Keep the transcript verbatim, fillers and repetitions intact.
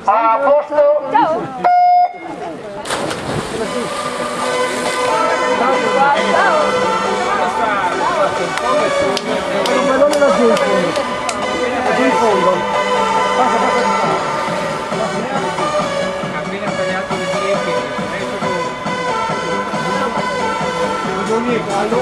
A posto? Ciao. Ciao. Ciao. Laggiù in fondo. Laggiù in fondo. Pasa, pasa di qua. Appena tagliato le siepi, adesso con... Buongiorno, Carlo.